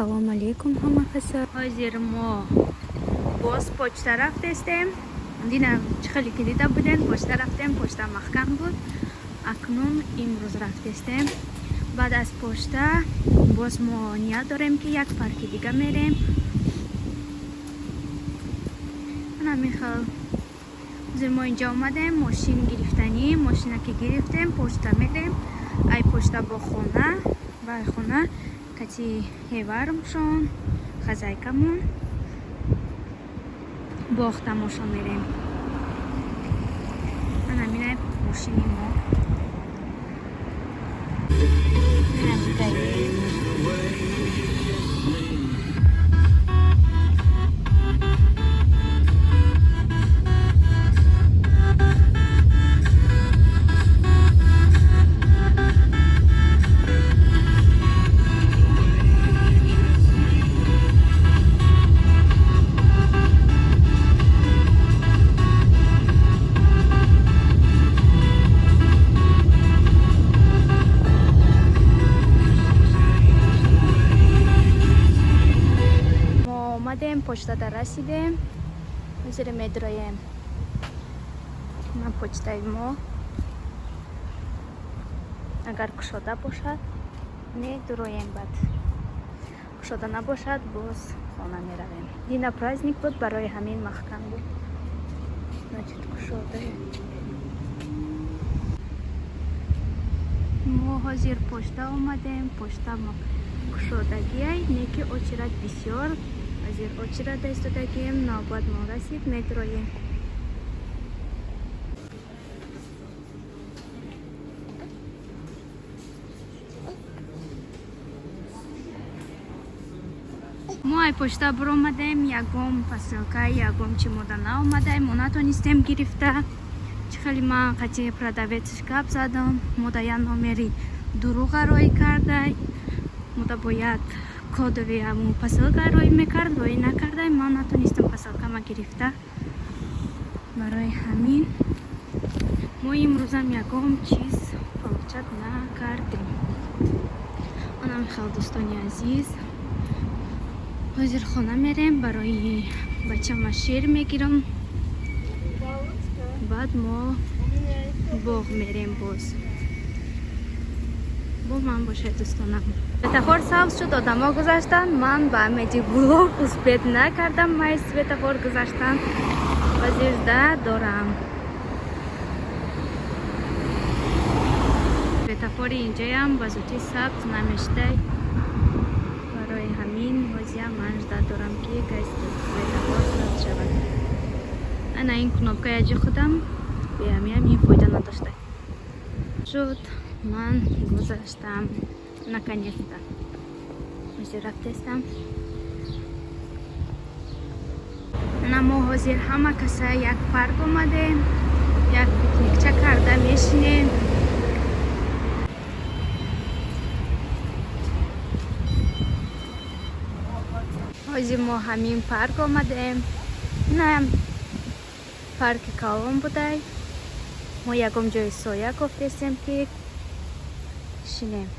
Ассалому алайкум ҳама каса. Ҳозир мо боз почта рафтестем. Дина чӣ хеле ки дида будем, почта рафтем, почта маҳкам буд. Акнун имрӯз рафтестем. Баъд аз почта боз мо ният дорем, ки як парки дига мерем. Ана михел. Ҳозир мо инҷа омадем, мошин гирифтанӣ, мошина ки гирифтем, почта мерем. Ай почта бо хона, ва ай хона кати ҳевармшон, хозяйкамон боғ тамошо мерем. Ана минай мошини мо. Ина будай. Мо омадем, почтада расидем. Ҳозир медроем. Ина почтаи мо. Агар кушода бошад, медуроем баъд. Кушода набошад, боз хона меравем. Дина праздник буд, барои ҳамин маҳкам буд. Значит, кушода. Мо ҳозир почта омадем, почта мо кушодагиай, не ки очередь бисёр. Ҳозир очередь истодагием, навбат мо расид, медроем. Мо ай почта биромадем, ягон посылка, ягон чемодан наомадай, мо натонистем гирифта. Чӣ хеле ман қати продавецш гап задам, мода як номери дуруға роӣ кардай. Мода бояд кодови ҳамун посылка роӣ мекард, роӣ накардай, ман натонистам посылкама гирифта. Барои ҳамин мо имрӯзам ягон чиз получать накардем. Анам хел, дӯстони азиз. Ҳозир хона мерем, барои бачама шир мегирам. Баъд мо боғ мерем боз. Бо ман бошед, дӯстонам. Светофор сабз шуд, одамо гузаштанд. Ман ба умеди блог успеть накардам, май светофор гузаштан. Ҳозир ждать дорам. Светофори инҷоям ба зудӣ сабз намештай. Барои ҳамин ҳозиям ман ждать дорам, ки кай светофор сабз шавад. Ана ин кнопкаи аҷи худам беҳамиям ин фоида надошта. Шуд, ман гузаштам. Наконец-то. Ҳозир рафтестам. Ана мо ҳозир ҳама каса як парк омадем, як пикникча карда мешинем. Ҳозир мо ҳамин парк омадем. Инаям парки калон будай. Мо ягон ҷои соя кофтестем, ки шинем.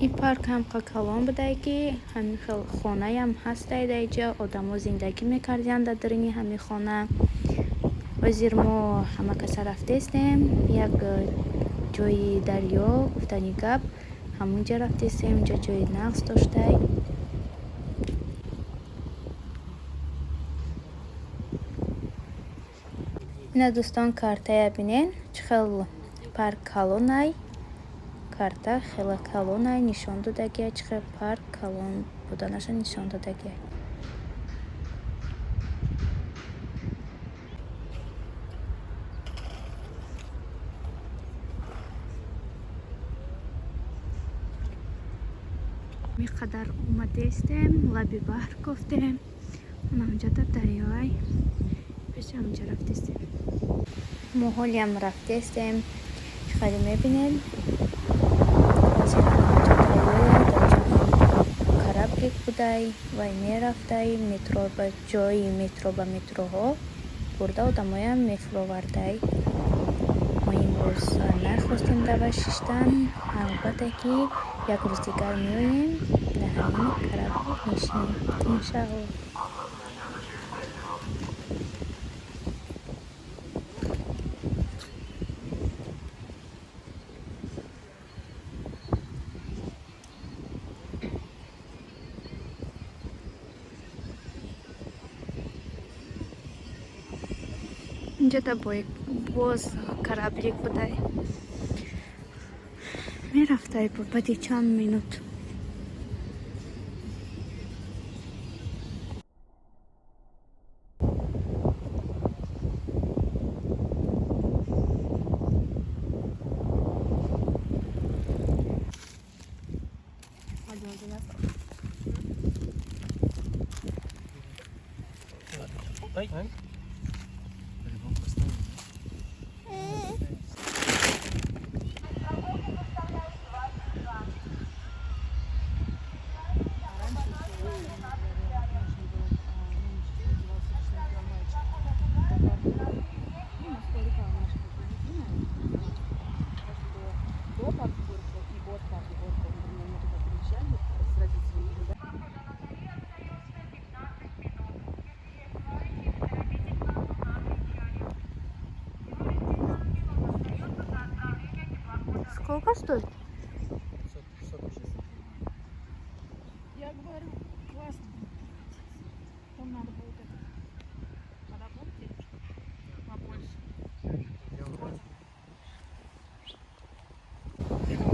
Ин парк ҳам калон будай, ки ҳамин хел хонаям ҳастай дар инҷа, одамо зиндагӣ мекардиянд дар даруни ҳамин хона. Ҳозир мо ҳама каса рафтестем, як ҷои дарё гуфтани гап, ҳамунҷа рафтестем, инҷа ҷои нағз доштай. Ина, дӯстон, картая бинен, чӣ хел парк калонай. Карта хеле калонай, нишон додагиай, чӣ хел парк калон буданаша нишон додагиай. Миқадар омадаистем, лаби баҳр кофтем. Ҳамҷода дарёай. Пеши ҳамҷо рафтестем. Мо ҳолиам рафтестем. Чӣ хеле мебинед? Ҳозир ҳамҷо дарёя, дар кораблик будай, вай мерафтай, метро ба ҷои метро ба метроҳо бурда одамоям мефуровардай. Мо имрӯз нахостем давай шиштан. Албатта ки як рӯз дигар меоем, дар ҳамин корабль мешинем, иншаалло. Инҷода боз кораблик будай. Мерафтай баъди чанд минут. Сколько стоит? 660. Я говорю, классно. Там надо будет это подобрать денежку побольше.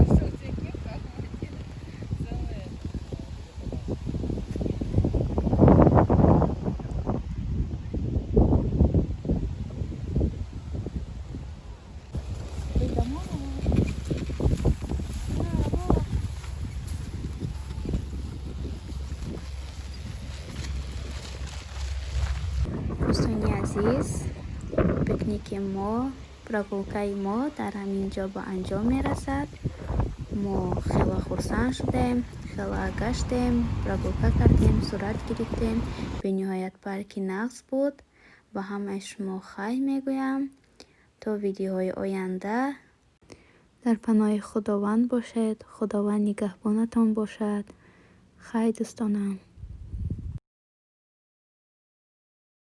Всё, у тебя кепка охватила целая. Ты домой? Да, Дӯстони азиз, пикники мо, прогулкаи мо дар ҳамин ҷо ба анҷом мерасад. Мо хеле хурсанд шудем, хеле гаштем, прогулка кардем, сурат гирифтем. Бениҳоят парки нағз буд. Ба ҳамаи шумо хайр мегӯям. То видеоҳои оянда дар паноҳи Худованд бошед. Худованд нигаҳбонатон бошад. Хайр, дӯстонам.